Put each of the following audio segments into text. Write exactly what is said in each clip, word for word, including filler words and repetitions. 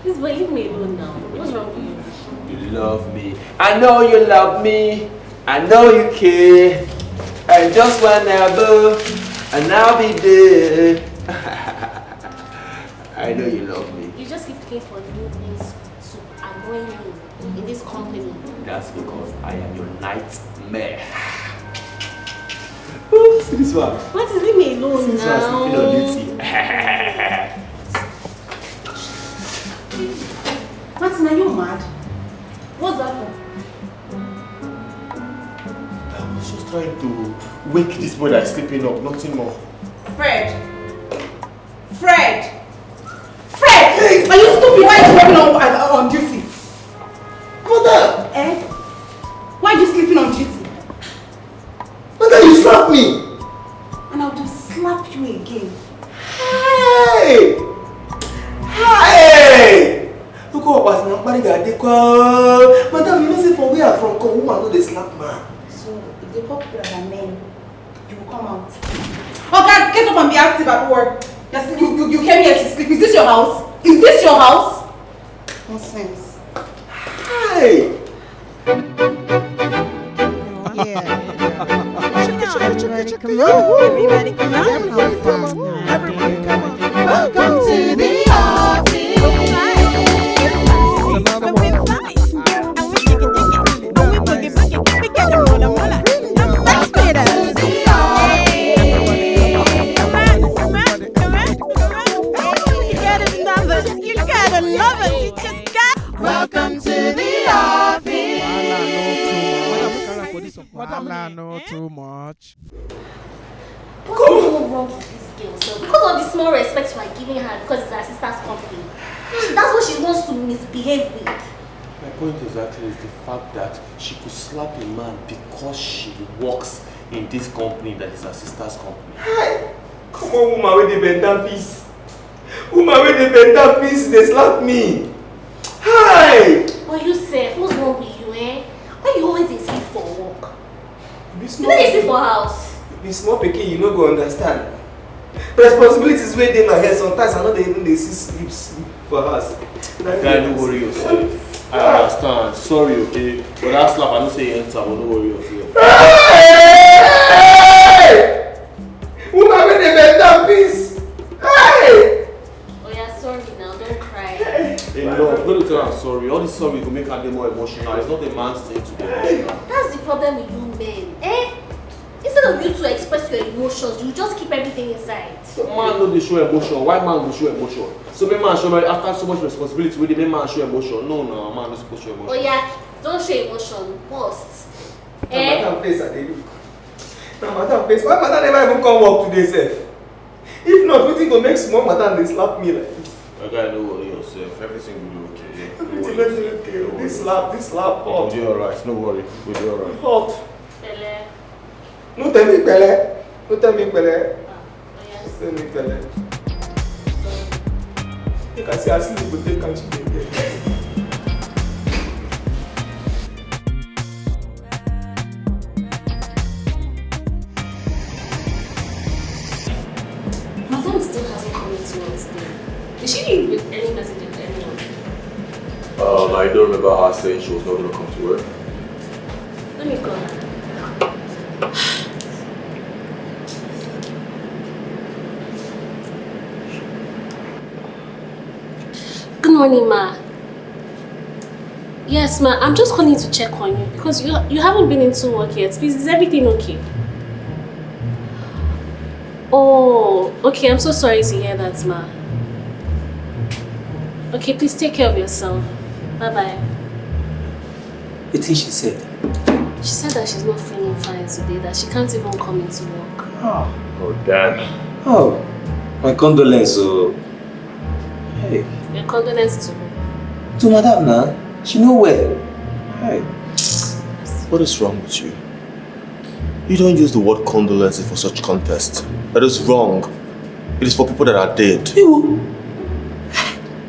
This boy, leave me alone now. What's wrong with you? You love me. I know you love me. I know you care. I just wanna boo, and I'll be there. I know you love me. You just keep looking for new things to annoy me in this company. That's because I am your nightmare. Ooh, see this one. What is, leave me alone This one sleeping on now? Duty. Martin, are you mad? What's that for? I was just trying to wake this boy that's sleeping up, nothing more. Fred! Fred! Fred! Are you stupid? Why are you sleeping on, on, on duty? Mother! Eh? Why are you sleeping on duty? Mother, you slapped me! And I'll just slap you again. Hey! Hey! Look how Pastor Nampari got the call. Madam, you know say for where I from come, woman no dey slap man. So, if they pop you as a man, you will come out. Okay, get up and be active at work. Yes, you, you, you came here to sleep. Is this your house? Is this your house? Nonsense. Hey! Everybody come on. Everybody come on. Welcome to the office. Let's get it. You gotta love us. You gotta love us. You just got. Welcome to the office. Wahala no too much. What is so wrong with this girl? So because of the small respect you are giving her because it's her sister's company, that's what she wants to misbehave with. My point exactly is the fact that she could slap a man because she works in this company that is her sister's company. Hi! Come on, woman, where they bend down, peace. Woman, where they bend down, peace, they slap me. Hi! But you sef, what's wrong with you, eh? Why you always dey sleep for work? Be You no dey sleep for house. Be small pikin, you no go understand. Responsibilities wey dey my head, sometimes I no dey even dey see sleep sleep for house. Guy, no worry yourself. I understand. Sorry, okay? But that slap, I no say you enter, but no worry yourself. Hey! Woman, wey dey bend down, peace. Hey! Oh yeah, sorry now, don't cry. Enough. No dey tell am sorry. All this sorry go make her dey more emotional. It's not a man's thing to be emotional. That's the problem with you men, eh? Instead of you to express your emotions, you just keep everything inside. Man no dey show emotion. Why man go show emotion? So many man show, like, after so much responsibility, wey dey make man show emotion. No, no, man no suppose show emotion. Oh yeah, don't show emotion, burst. Na madam face I dey look. Na madam face. Why madam never even come work today sef? If not, wetin go make small madam dey slap me like this? My guy, no worry yourself. Everything will be okay. Yeah? Everything will be okay. This slap, this slap hot. We'll be alright. No worry. We'll be alright. Hot. Pẹ̀lẹ́. No tell me pẹ̀lẹ́. No tell me pẹ̀lẹ́. Oh yeah. Tell me pẹ̀lẹ́. Make I see as you go take am today. My mom still hasn't come into work today. Did she leave with any message of anyone? Um, I don't remember her saying she was not going to come to work. Let me call her. Good morning, ma. Yes, ma. I'm just calling to check on you because you you haven't been into work yet. Please, is everything okay? Oh, okay. I'm so sorry to hear that, ma. Okay, please take care of yourself. Bye bye. Wetin she said? She said that she's not feeling fine today, that she can't even come into work. Ah, Oh, damn. Oh, my condolence o. Hey, Your condolences to who? To madam na, she no well. Hey, What is wrong with you? You don't use the word condolence for such contest. That is wrong. It is for people that are dead. Ewo.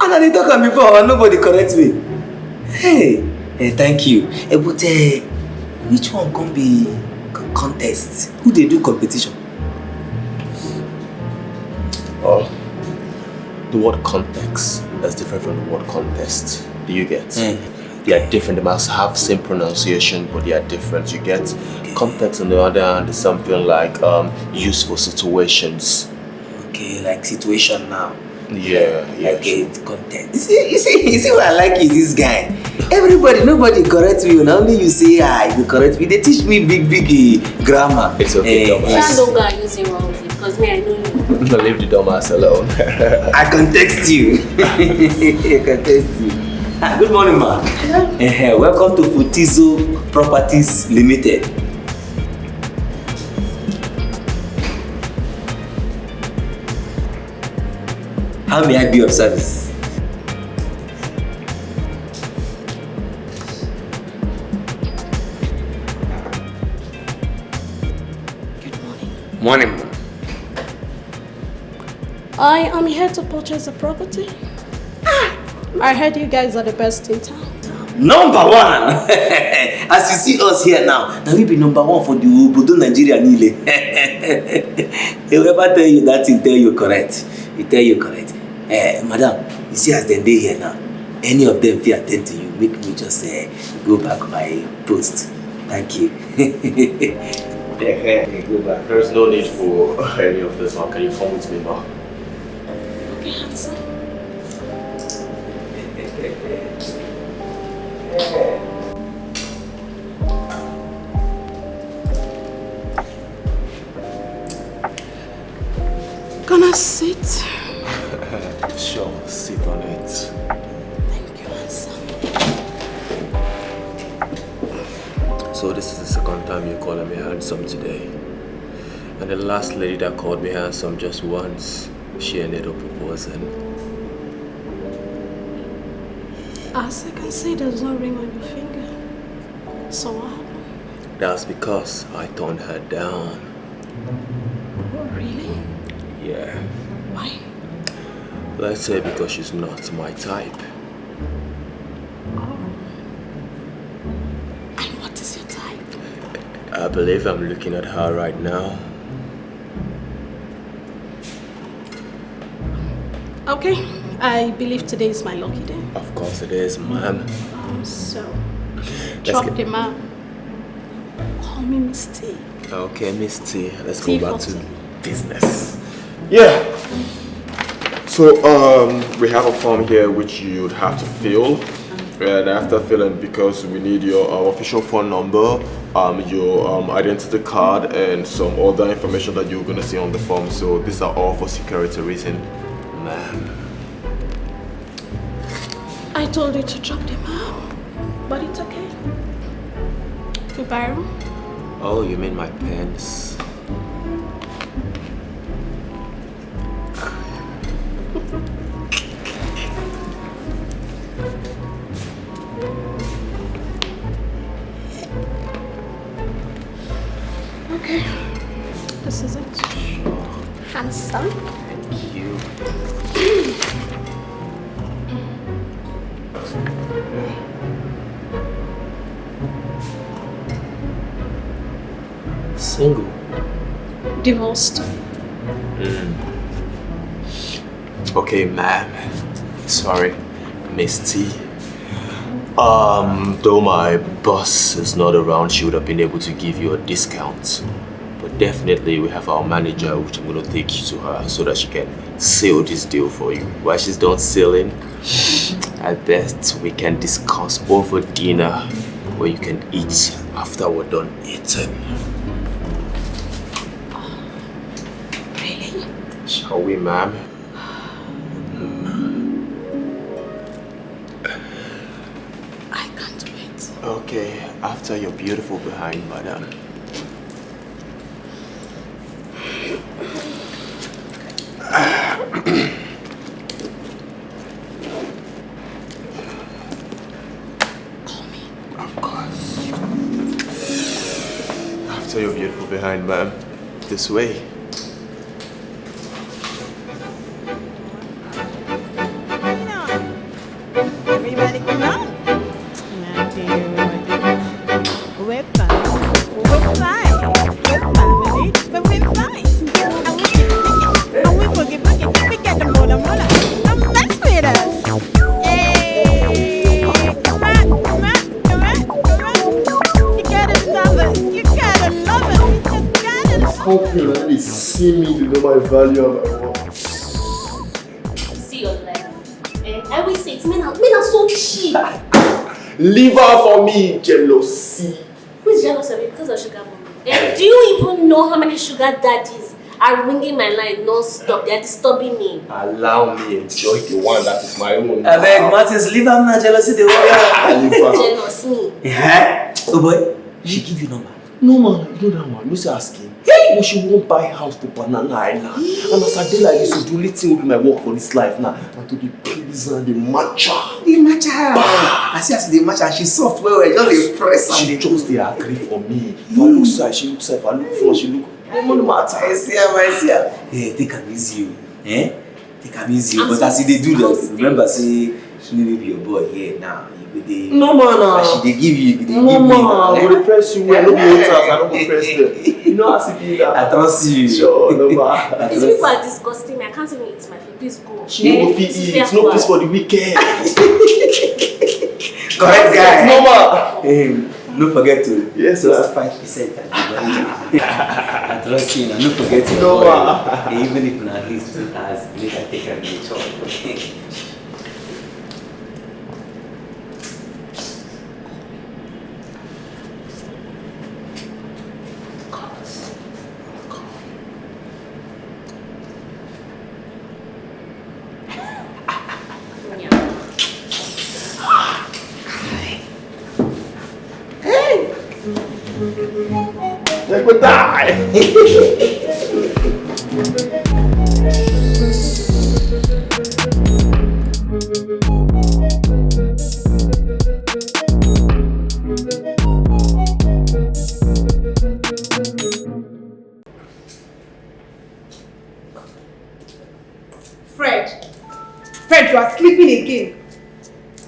And I dey talk am before and nobody correct me. Hey, eh, thank you. Eh, but eh, which one come be c- contest? Who dey do competition? Oh, the word context. That's different from the word contest. Do you get? They are different. They must have same pronunciation, but they are different. You get? Context, on the other hand, is something like um, useful situations. Okay, like situation now. Yeah, yeah. Like a content. You see, you see, you see what I like is this guy. Everybody, nobody correct me. Only you say I go correct me. They teach me big, big eh, grammar. It's okay, eh, Thomas. Sha, don't go and use it wrongly, because me, I know you. No, leave the dumbass alone. I can text you. I can text you. Ah, good morning, ma. Eh, welcome to Futizo Properties Limited. How may I be of service? Good morning. Morning, ma'am. I am here to purchase a property. Ah! I heard you guys are the best in town. Number one! As you see us here now, now we be number one for the Obodo Nigeria Nile. Whoever tell you that thing, tell you correct. He tell you correct. Eh, madam, you see as dem dey here now, any of them fit attend to you, make me just eh, go back my post. Thank you. Eh, eh, go back. There's no need for any of this now. Can you come with me now? Okay, handsome. Can I sit? Sure, sit on it. Thank you, handsome. So this is the second time you're calling me handsome today. And the last lady that called me handsome just once, she ended up proposing. As I can see, there's no ring on your finger. So what happened? That's because I turned her down. Oh, really? Yeah. Why? Let's say because she's not my type. Oh. And what is your type? I believe I'm looking at her right now. Okay, I believe today is my lucky day. Of course it is, ma'am. Um, so, drop the man. Call me Miss T. Okay, Miss T. Let's go back to business. Yeah. So, um, we have a form here which you'd have to fill. And after filling, because we need your uh, official phone number, um, your um, identity card, and some other information that you're gonna see on the form. So these are all for security reason, ma'am. I told you to drop them out, but it's okay. Your biro? Oh, you mean my pens? Okay, this is it. Handsome. Thank you. Single. Divorced. Mm. Okay, ma'am. Sorry, Miss T. Um, though my boss is not around, she would have been able to give you a discount. But definitely, we have our manager, which I'm going to take you to her so that she can seal this deal for you. While she's done sealing, I bet we can discuss over dinner where you can eat after we're done eating. Really? Shall we, ma'am? I can't wait. Okay, after your beautiful behind, madam. Call me. Of course. After your beautiful behind, ma'am. This way. Everybody come out. Nothing. We're fine. We're fine. We're family. But we're fine. And we, and we boogie boogie. We get the mola mola. Don't mess with us. See me, you know my value and my worth. See your life. Eh? I will say it. Men are, men are so cheap. Leave her for me, jealousy. Who is jealous of me because of sugar mommy? Eh? Do you even know how many sugar daddies are ringing my line non-stop? They are disturbing me. Allow me enjoy the one that is my own. Abeg, Martins, leave am now. Jealousy dey worry am. Leave her. Jealous me. Eh? Oh boy, she give you number. No man, you know that one. No say ask him. Hey, we should won't buy house for Banana Island. And as I dey like this, the only thing will be my work for this life now. And to be please and the matcha. The matcha. I see as the matcha, she soft well well. Just dey press and She dey just dey agree for me. If I look side, she look side. If I look front, she look. No, no matter. I see am, I see am. Hey, take am easy o. Eh? Take am easy o. But as you dey do that, remember say she no be your boy here now. You go dey. No man, As ah. she dey give you, you go dey No give me man, now. I go dey press you well. No be haters, I no go press them. You know as it be I now. Trust you. Sure, no man. These people are disgusting me. I can't even eat my food. Please go. She no go fit eat. No place for the wicked. Correct guy. No man. Hey, no forget to Yes, just sir. Five percent. I trust you. No forget to. No Worry. man. Hey, even if na at least two hours, make I take am dey chop. They go die. Fred, Fred, you are sleeping again.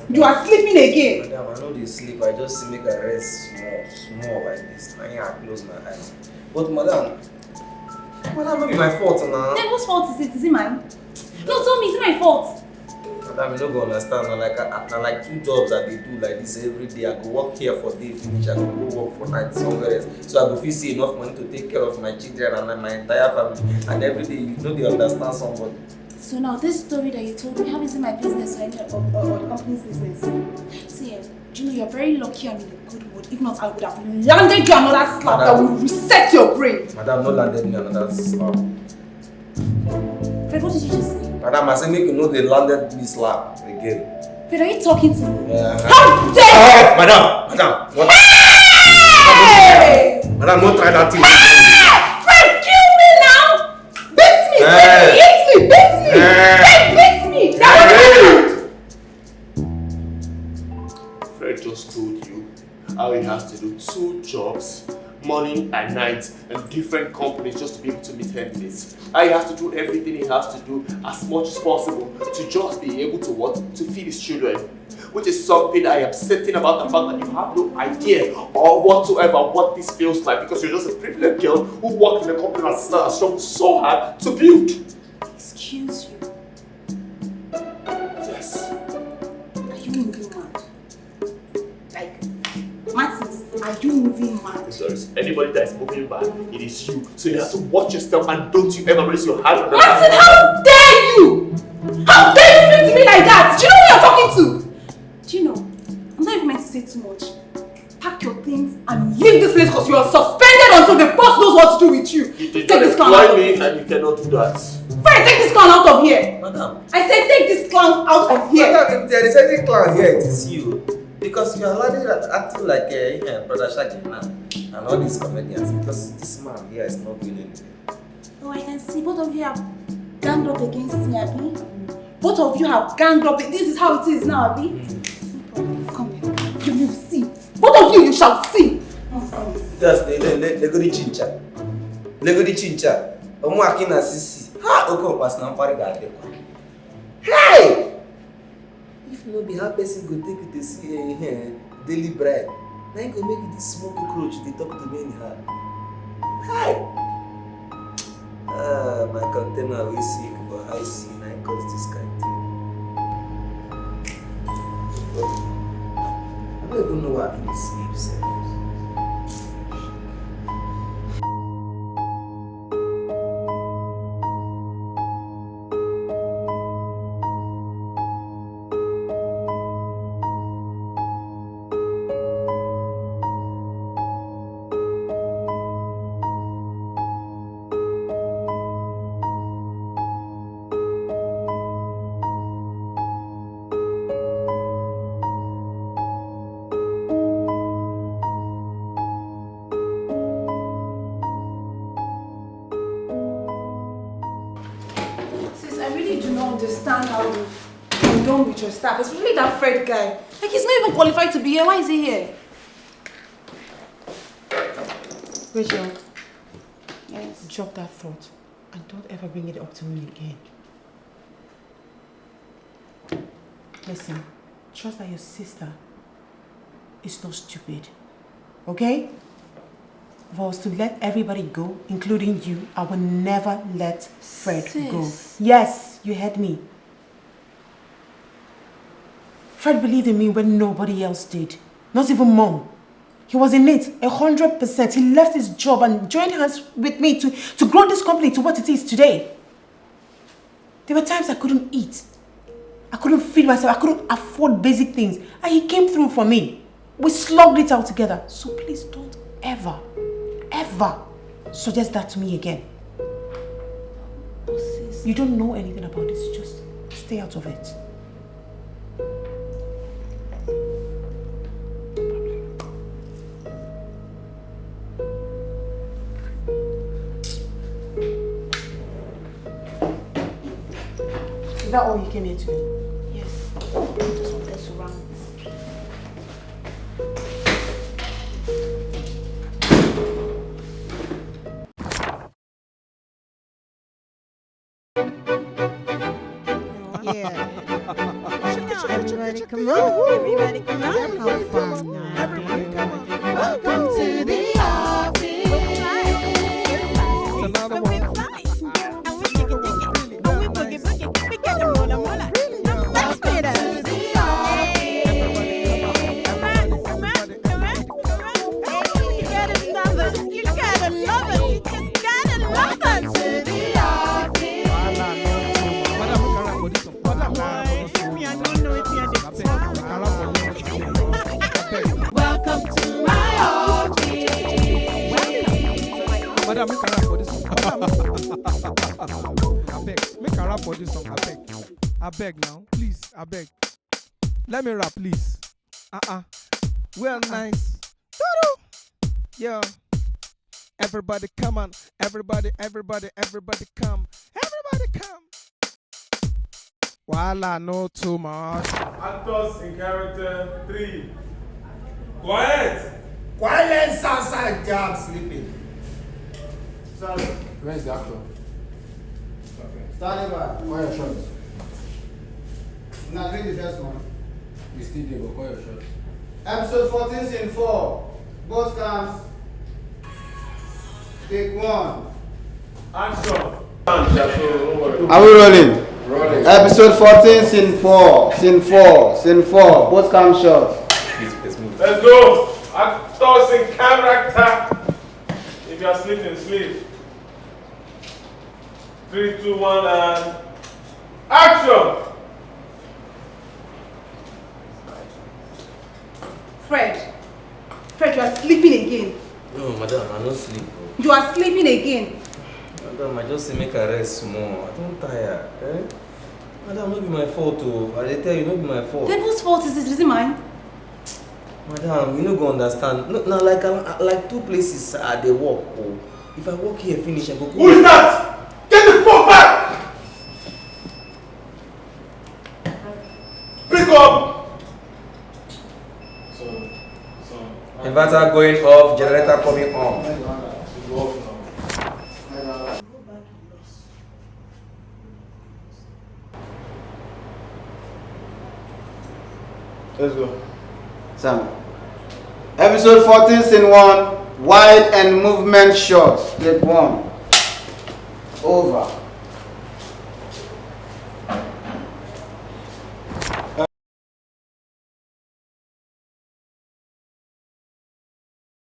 You are sleeping again. Madam, I no dey sleep. I just say make I rest small, small like this. Na him I close my eyes. But madam, madam, no be my fault na. Then whose fault is it? Is it mine? No, tell me, is it my fault? Madam, you no go understand. Na like I, na like two jobs I dey do like this every day. I go work here for day finish. I go go work for night somewhere else. So I go fit see enough money to take care of my children and my entire family. And every day, you no dey understand somebody. So now, this story that you told me, how is it my business or any of or, or the company's business? See, eh, do you know you're very lucky I'm in a good mood. If not, I would have landed you another slap that will reset your brain. Madam, no landed me another slap. Fred, what did you just say? Madam, I say make you no dey landed me slap again. Fred, are you talking to me? Yeah. How dare you? Madam, madam, what? Hey! Madam, no try that thing. Ah! Fred, kill me now! Beat me! Hey! Beat me! Beat me! Hey! Fred, beat me! That was Fred just told you how he has to do two jobs, morning and night, and different companies just to be able to meet her needs. How he has to do everything he has to do as much as possible to just be able to what? To feed his children. Which is something I am certain about the fact that you have no idea or whatsoever what this feels like because you're just a privileged girl who worked in a company that has struggled so hard to build. Excuse you. Yes. Are you moving mad? Like, Martins, are you moving mad? If there is anybody that is moving mad, it is you. So you have to watch yourself and don't you ever raise your hand on the Martin, how dare you? How dare you speak to me like that? Do you know who you're talking to? Do you know? I'm not even meant to say too much. Pack your things and leave this place because you are suspended until the boss knows what to do with you. You did Take not this clown out employ of me here. And you cannot do that. Fred, take this clown out of here. Madam, I said take this clown out of here. madam, if there is any clown here, it is you. Because you are landing and acting like uh, uh, Brother Shaggy now. And all these comedians. Because this man here is not going anywhere. Oh, I can see both of you have ganged up against me, Abby. Both of you have ganged up. This is how it is now, Abby. Come here. You will see. Both of you, you shall see. Nonsense. Just they they they they go the chincha. They go the chincha. Omo akina sisi. Ha, oko pas na mpari ga de kwa. Hey! If no be how person go take it to see eh, eh, daily bribe, na him go make this small cockroach dey talk to me anyhow. Hi! Ah, my container wey sink for high sea na him cause this kind thing. I no even know why I dey sleep sef. Understand how you, you don't with your staff, especially that Fred guy. Like, he's not even qualified to be here. Why is he here? Rachel, yes, drop that thought and don't ever bring it up to me again. Listen, trust that your sister is not stupid. Okay? If I was to let everybody go, including you, I will never let Fred go. Sis. Yes, you heard me. Fred believed in me when nobody else did. Not even mom. He was in it, a hundred percent. He left his job and joined hands with me to, to grow this company to what it is today. There were times I couldn't eat. I couldn't feed myself. I couldn't afford basic things. And he came through for me. We slugged it out together. So please don't ever, ever suggest that to me again. But sis, you don't know anything about this. Just stay out of it. Is that all you came here to do? Yes. I just wanted to rant. Yeah. Everybody come on. Everybody come on. Welcome to the office. Welcome to my office. Madam, make a rap for this one. Madam, make a rap for this one. Abeg, make a rap for this one. Abeg, abeg now, please, abeg. Let me rap, please. Uh-uh. Well, nice. Toodoo. Yeah. Everybody come on. Everybody, everybody, everybody come. Everybody come. Wahala no too much. Actors in character three. Quiet! Quiet, Sasa Jam sleeping. Sorry. Where's the actor? Stand by. Where your shots? Now read the first one. You still dey go call your shots. Episode fourteen, scene four. Both cams. Take one. Action. Are we rolling? Rolling. Episode fourteen, scene four. Scene four. Scene four. Both cam shots. Please, please move. Let's go. Actors in character. If you are sleeping, sleep. Three, two, one, and action! Fred, Fred, you are sleeping again. No, madam, I no sleep. You are sleeping again. Madam, I just say make I rest small. I don tire. Eh? Madam, no be my fault o. I dey tell you, no be my fault. Then whose fault is this? Is it mine? Madam, you no go understand. No, na like, I'm, like two places I dey work o. If I work here finish, I go go. Who is that? Get the fuck back! Pick up! Inverter going off, generator coming on. Let's go. Sam. Episode fourteen, scene one. Wide and movement shots. Take one. Over.